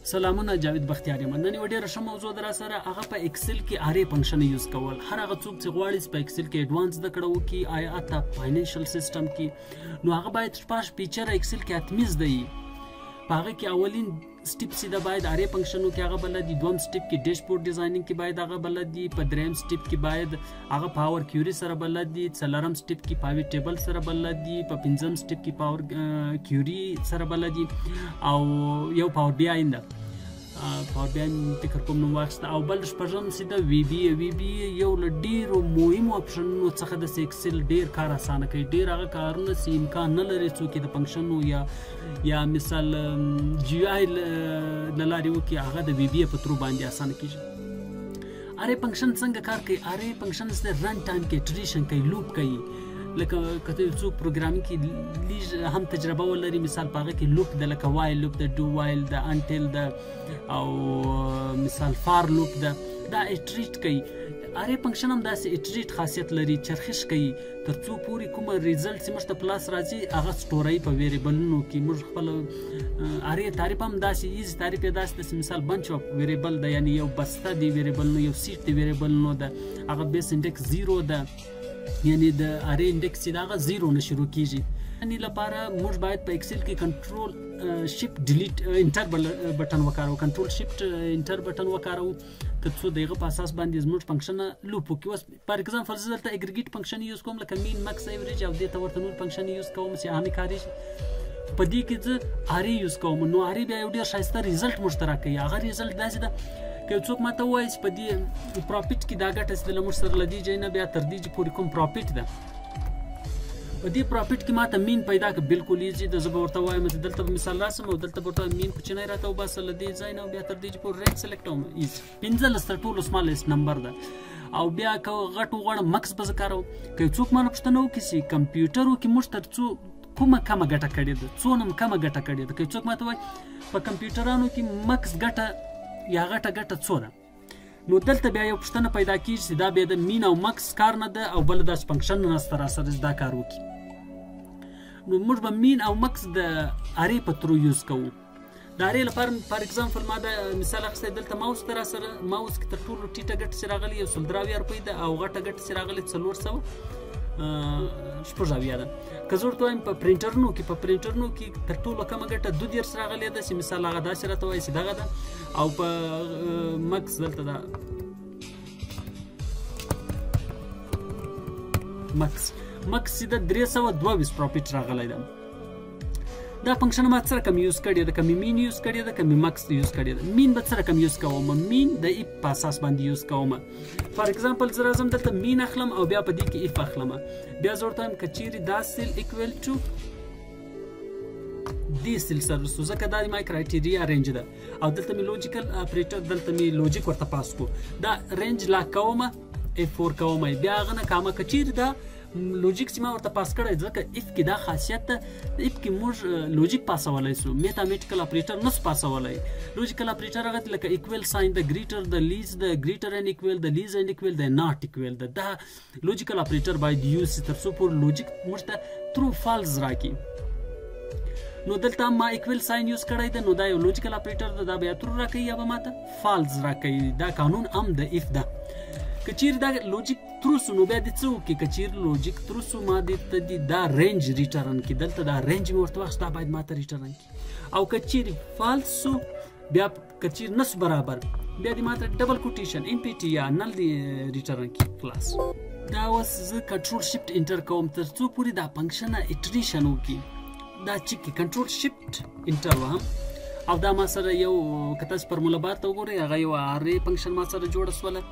سلامونه، جاوید بختیار یم. نن یوه ډېره ښه موضوع ده راسره، هغه په Excel کې array function use کول. هر هغه څوک چې غواړي چې په Excel کې advance زده کړه وکړي، آیا حتی financial system کې، نو هغه باید 6 feature Excel کې حتمي زده وي. په هغه کې اولین step چې ده باید array function وکړي، هغه بلد دي. دوم step کې dashboard designing کې باید هغه بلد دي. په دریم step کې باید هغه Power Query سره بلد دي. څلورم step کې pivot table سره بلد دي. په پنځم step کې Power Query سره بلد دي، او یو Power BI ده، Power BI فکر کوم نوم واخیسته. او بل شپږم چې ده VBA. VBA یو له ډېرو مهمو آپشنونو څخه ده چې Excel ډېر کار اسانه کوي. ډېر هغه کارونه چې امکان نه لري څوک یې د function و یا مثال GUI له لارې وکړي، هغه د VBA په through باندې اسانه کېږي. array function څنګه کار کوي؟ array function چې run time کې iteration کوي، loop کوي. لکه که ته یو څوک programming کې لږ هم تجربه ولري، مثال په هغه کې loop ده، لکه while loop ده، do while ده، until ده، او مثال for loop ده، دا iterate کوي. array function هم داسې iterate خاصیت لري، چرخش کوي تر څو پورې کومه result چې موږ ته په لاس راځي هغه store وي په variable ونو کې. موږ خپل array تعریف هم داسې easy تعریف یې داسې ده چې مثال bunch of variable ده، یعنی یو بسته دی variable نو، یو set دی variable نو ده، هغه base index zero ده، یعنی د array index چې ده هغه zero نه شروع کیږي. یعنی لپاره موږ باید په Excel کې control shift delete enter button وکاروو، control shift enter button وکاروو تر څو د هغه په اساس باندې زموږ function loop وکړي. اوس for example زه دلته aggregate function use کوم، لکه mean، max، average او دې ته ورته نور function use کوم چې عامې کارېږي. په دې کې زه array use کوم، نو array بیا یو ډېر ښایسته result موږ ته راکوي. هغه result داسې ده که یو څوک ماته ووایي چې په دې profit کې دا ګټه چې له موږ سره له دې ځای نه بیا تر دې چې پورې کوم profit ده، په دې profit کې ماته mean پیدا کړه، بالکل easy ده. زه به ورته وایم چې دلته به مثال راسم او دلته به ورته mean کوچنی راته وباسه له دې ځای نه بیا تر دې چې پورې range select کوم، easy. 15 تر ټولو smallest number ده. او بیا که غټ وغواړم max به زه کاروم. که یو څوک مانه پوښتنه وکړي چې کمپیوټرو کې موږ تر څو کومه کمه ګټه کړې ده، څونه کمه ګټه کړې ده، که یو څوک ماته وایي په کمپیوټرانو کې max ګټه یا غټه ګټه څو ده، نو دلته بیا یو پوښتنه پیدا کیږي چې دا بیا د mean او max کار نه ده او بل داسې function نشته راسره چې دا کار وکړي. نو موږ به mean او max د array په through use کوو. د array لپاره for example ما دا مثال اخیستی، دلته ماوس ته راسره ماوس کې تر ټولو ټیټه ګټه چې راغلې 173 روپۍ ده او غټه ګټه چې راغلې 476 ده. که زه ورته وایم په پرنټرونو کې، په پرنټرونو کې تر ټولو کمه ګټه 32 راغلې ده چې مثال هغه داسې راته وایي چې دغه ده، او په max دلته ده max max چې ده 322 profit راغلی ده. دا function ما څه رقم use کړې ده؟ که مې mean use کړې ده، که مې max use کړې ده. mean به څه رقم use کوم؟ mean د if په اساس باندې use کوم. for example زه راځم دلته mean اخلم او بیا په دې کې if اخلم. بیا زه ورته وایم که چیرې دا cell equal to دې cell سره رسو، ځکه دا ما criteria range ده او دلته مې logical operator، دلته مې logic ورته pass کو، دا range lock کوم، F4 کوم، بیا هغه نه comma. که چیرې دا logic چې ما ورته pass کړی، ځکه if کې دا خاصیت ده، if کې موږ logic پاسولی سو، mathematical operator نه سو پاسولی. logical operator هغه دی لکه equal sign ده، greater ده، less ده، greater and equal ده، less and equal ده، not equal ده. دا logical operator باید use سي تر څو پورې logic موږ ته true false راکړي. نو دلته ما equal sign use کړی ده، نو دا یو logical operator ده، دا بیا true راکوي یا به ماته false راکوي. دا قانون هم د if ده. که چیرې دا logic true سو نو بیا دې څه وکړي؟ که چیرې logic true سو ما دې ته دې دا range return کړي، دلته دا range مې ورته واخیست، دا باید ما ته return کړي. او که چیرې false سو بیا که چیرې نه سو برابر، بیا دې ما ته double quotation empty یا null دې return کړي، خلاص. دا اوس زه control shift enter کوم تر څو پورې دا function iteration وکړي. دا چک کړي، control shift enter وهم او دا ما سره یو که تاسو formula bar ته وګورئ هغه یو array function ما سره جوړه سوله.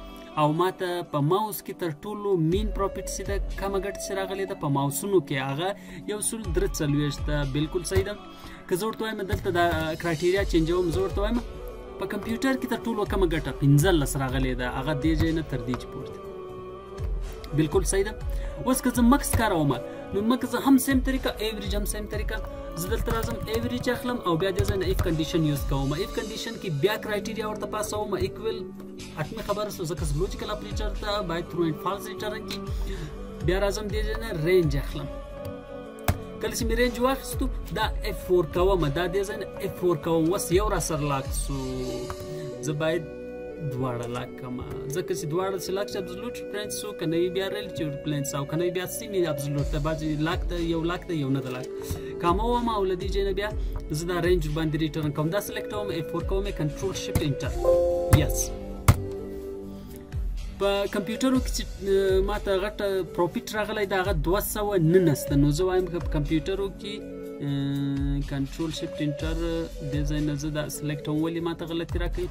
او ما ته په ماوس کې تر ټولو mean profit چې ده کمه ګټه چې راغلې ده په ماوسونو کې هغه 143 ده، بالکل صحیح ده. که زه ورته وایم دلته دا criteria change وم، زه ورته وایم په کمپیوټر کې تر ټولو کمه ګټه 15 راغلې ده، هغه دې ځای نه تر دې چې پورته، بالکل صحیح ده. اوس که زه max کاروم نو max هم same طریقه، average هم same طریقه. زه دلته راځم average اخلم او بیا دې ځای نه if condition use کوم. if condition کې بیا criteria ورته پاسوم، equal حتمي خبره سو ځکه logical operator ته باید true and false return کړي. بیا راځم دې ځای نه range اخلم، کله چې مې range واخیستو دا F4 کوم، دا دې ځای نه F4 کوم. اوس یو را سره lock سو، زه باید دواړه lock کړم، ځکه چې دواړه چې lock شي absolute reference سو، که نه وي بیا relative reference، او که نه وي بیا semi absolute ده. بعضې lock ده، یو lock ده، یو نه ده lock. comma وم او له دې ځای نه بیا زه دا range باندې return کوم. دا select کوم، F4 کوم، control shift enter. yes، په کمپیوټرو کې چې ماته غټه profit راغلی د هغه 219 ده. نو زه وایم که په کمپیوټرو کې control shift enter، دې ځای نه زه دا select کوم، ولې ماته غلطي راکوي؟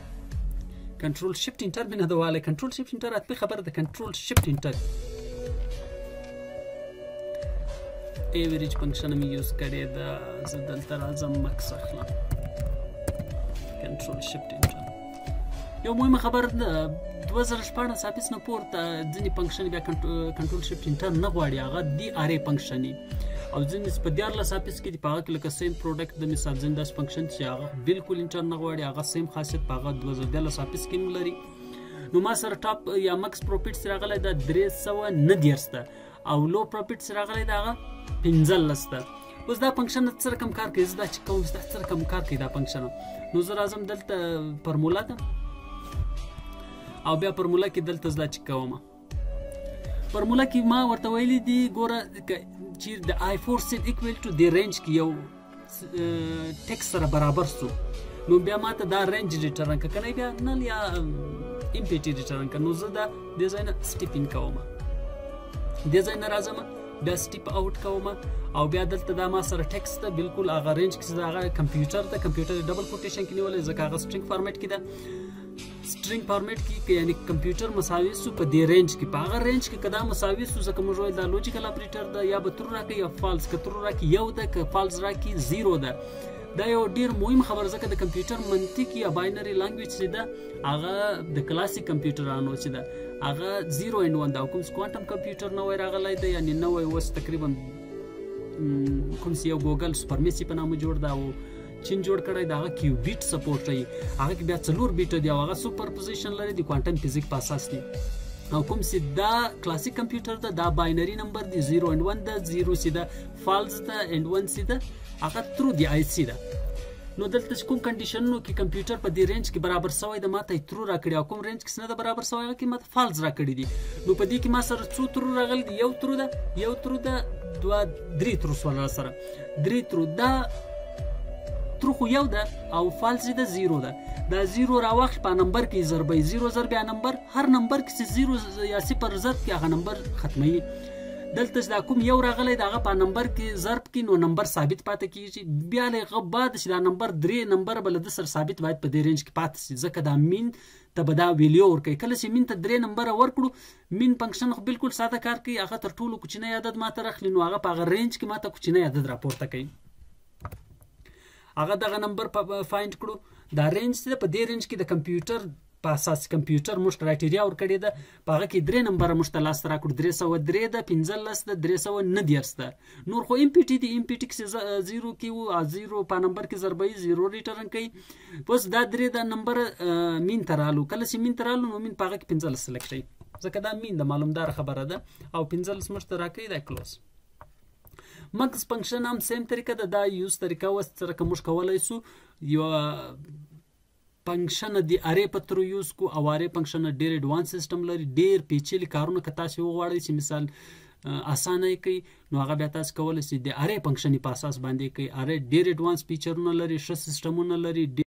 control shift enter مې نه ده والی. control shift enter حتمي خبره ده. control shift enter average function مې use کړې ده. زه دلته راځم max اخلم، control shift enter. یو مهمه خبره ده، 2016 Office نه پورته ځینې function بیا control shift enter نه غواړي، هغه دی array function. او ځینې په 13 Office کې دي، په هغه کې لکه sum product د مثال ځینې داسې function چې هغه بالکل enter نه غواړي، هغه same خاصیت په هغه 2013 Office کې هم لري. نو ما سره top یا max profit راغلی دا 339 ده، او low profit راغلی دا هغه 15 ده. اوس دا function څه رقم کار کوي؟ زه دا چې کوم دا څه رقم کار کوي دا function. نو زه راځم دلته formula ده، او بیا formula کې دلته زه دا چې کوم formula کې ما ورته ویلي دي، ګوره چې د I4 cell equal to د range کې یو text سره برابر سو، نو بیا ما ته دا range return که کنه بیا null یا empty return که. نو زه دا دې ځای نه step in کوم، دې ځای نه راځم بیا step out کوم، او بیا دلته دا ما سره text ده بالکل هغه range کې چې هغه کمپیوټر ده، کمپیوټر double quotation کې نیولی ځکه هغه string format کې ده. string format کې یعنی کمپیوټر مساوي سو په دې range کې، په هغه range کې که دا مساوي سو، ځکه موږ ویل دا logical operator ده، یا به true راکوي یا false. که true راکړي یو ده، که false راکړي zero ده. دا یو ډیر مهم خبر، ځکه د کمپیوټر منطق یا binary language چې ده هغه د کلاسیک کمپیوټرانو چې ده هغه 0 and 1 ده. او کوم quantum کمپیوټر نوی راغلی دی، یعنی نوی اوس تقریبا کوم یو Google SuperMC په نامه جوړ ده او چین جوړ کړی د هغه qubit support کوي، هغه کې بیا 4 bit دی او هغه superposition لري د quantum physics په اساس دی. او کوم چې دا کلاسیک کمپیوټر ده دا binary number دی، 0 and 1 ده، 0 چې ده false ده and 1 چې ده هغه true دی IC ده. نو دلته چې کوم condition ونو کې کمپیوټر په دې range کې برابر سوی ده ماته یې true راکړي، او کوم range کې نه ده برابر سوی هغه کې ماته false راکړي دي. نو په دې کې ما سره څو true راغلي دي؟ یو true ده، یو true ده، دوه درې true سول را سره، درې true. دا true خو یو ده او false ده zero ده. دا zero راواخل په نمبر کې ضربوي، zero ضرب یا نمبر، هر نمبر کې چې zero یا صفر ضرب کې هغه نمبر ختموي. دلته چې دا کوم یو راغلی د هغه په نمبر کې ضرب کې، نو نمبر ثابت پاتې کیږي. بیا له هغه بعد چې دا نمبر درې نمبر به له ده سره ثابت باید په دې range کې پاتې شي، ځکه دا mean ته به دا value ورکوي. کله چې mean ته درې نمبره ورکړو، mean function خو بالکل ساده کار کوي، هغه تر ټولو کوچنی عدد ماته راخلي، نو هغه په هغه range کې ماته کوچنی عدد راپورته کوي. هغه دغه نمبر find کړو. دا range دی، په دې range کې د کمپیوټر په اساس کمپیوټر موږ criteria ورکړې ده، په هغه کې درې نمبره موږ ته لاسته راکړو، 303 ده، 15 ده، 339 ده. نور خو empty دي، empty کې zero کې وو، zero په نمبر کې ضربوي، zero return کوي. اوس دا درې دا نمبر mean ته رالو، کله چې mean ته رالو نو mean په هغه کې 15 select کوي، ځکه دا mean ده، معلومداره خبره ده، او 15 موږ ته راکوي. دا close. max function هم same طریقه ده، دا use طریقه اوس سره که موږ کولی سو یو function د array په through use کو، او array function ډېر advance system لري، ډېر پیچلي کارونه که تاسې وغواړئ چې مثال اسانه یې کوي، نو هغه بیا تاسې کولی شئ د array function په اساس باندې کوي. array ډېر advance feature ونه لري، ښه سیستمونه لري.